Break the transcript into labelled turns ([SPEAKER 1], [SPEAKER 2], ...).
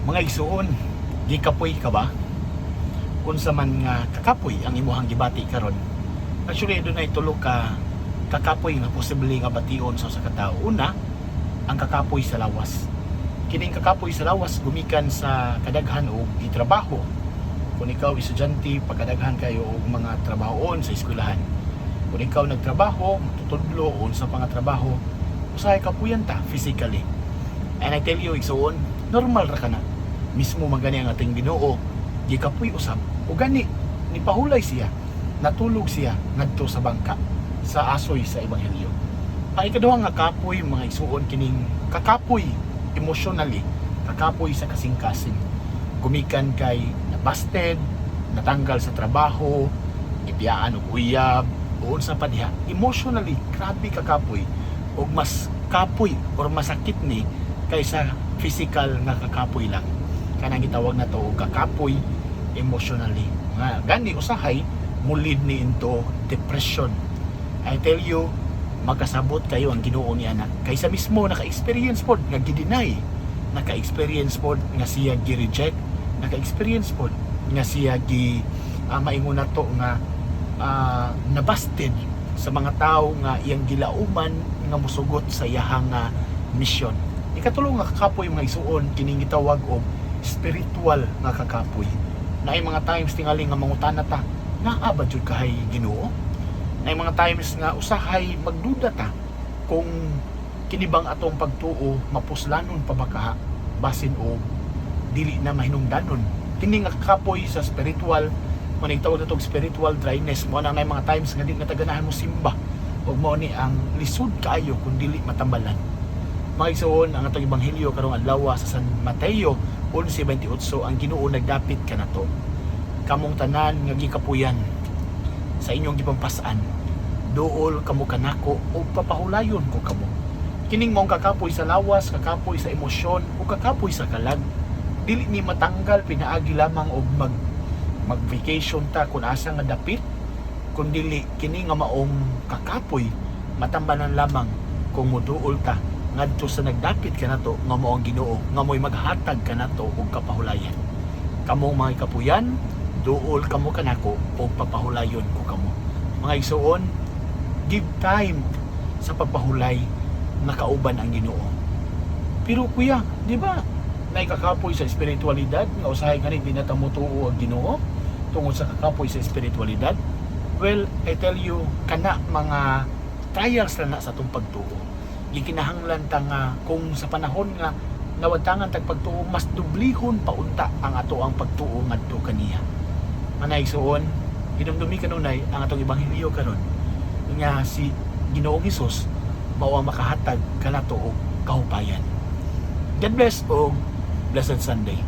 [SPEAKER 1] Mga igsuon, gikapoy ka ba? Unsa man nga kakapoy ang imuhang gibati karon? Actually, dunay tulo ka kakapoy nga posible nga bation sa usa ka tawo. Una, ang kakapoy sa lawas. Kining kakapoy sa lawas gumikan sa kadaghan og gitrabaho. Kung ikaw estudyante, pagkadaghan kayo og mga trabahoon sa eskwelahan. Kung ikaw nagtrabaho, matutudlo o unsa pa nga trabaho, usahay kapuyan ta physically. And I tell you, igsuon, normal ra kana. Mismo man gani ang ating Ginoo, gikapoy usab. O gani, nipahulay siya, natulog siya ngadto sa bangka sa asoy sa ebanghelyo. Ang ikaduha nga kapoy, mga igsuon, kining kakapoy emotionally, kakapoy sa kasing-kasing. Gumikan kay nabasted, natanggal sa trabaho, gibiyaan og uyab, o unsa pa diha. Emotionally, grabe kakapoy og mas kapoy or masakit ni kaysa physical nga kakapoy lang. Kanang gitawag na to og kakapoy emotionally. Nga gani usahay mo-lead ni into depression. I tell you, magkasabot kayo ang Ginoo ni ana. Kaysa mismo naka-experience pod nga gi-deny, naka-experience pod nga siya gi-reject, naka-experience pod nga siya gi maingon nato nga nabasted sa mga tao nga iyang gilauman nga musugot sa iyahang mission. Ikatulo nga kakapoy, mga igsuon, kining gitawag og spiritual nga kakapoy. Naay mga times tingali nga mangutana ta, naa ba jud kahay Ginoo? Naay mga times nga usahay magduda ta kung kini bang atong pagtuo mapuslanon pa ba kaha, basin og dili na mahinungdanon. Kini nga kakapoy sa spiritual mo ning tawag natong spiritual dryness. Mo na mga times nga di na ta ganahan mo simba ug mao ni ang lisod kaayo kung dili matambalan. Mga igsoon, ang atong ebanghelyo karong adlaw sa San Mateo 11:28, ang Ginoo nagdapit kanato. "Kamong tanan nga gikapuyan sa inyong gipampas-an, duol kamo kanako ug papahulayon ko kamo." Kining maong kakapoy sa lawas, kakapoy sa emosyon ug kakapoy sa kalag, dili ni matanggal pinaagi lamang og mag vacation ta kung asa nga dapit, kun dili kini nga maong kakapoy matambalan lamang kung moduol ta ngadto sa nagdapit kanato nga mao ang Ginoo nga mo'y maghatag kanato og kapahulayan. "Kamong mga kapuyan, duol kamo kanako ug papahulayon ko kamo." Mga igsuon, give time sa pagpahulay nga kauban ang Ginoo. Pero kuya, di ba naikakapoy sa espiritualidad nga usahay gani di na ta motuo ang Ginoo tungod sa kakapoy sa espiritualidad? Well, I tell you, kana mga trials na na sa atong pagtuo. Gikinahanglan ta nga kung sa panahon nga nawadtangan tag pagtuo, mas dublihon pa unta ang ato ang pagtuo ngadto kaniya. Mga igsuon, hinumdumi kanunay ang atong ebanghelyo karon nga si Ginoong Hesus mao ang makahatag kanato og kahupayan. God bless og blessed Sunday.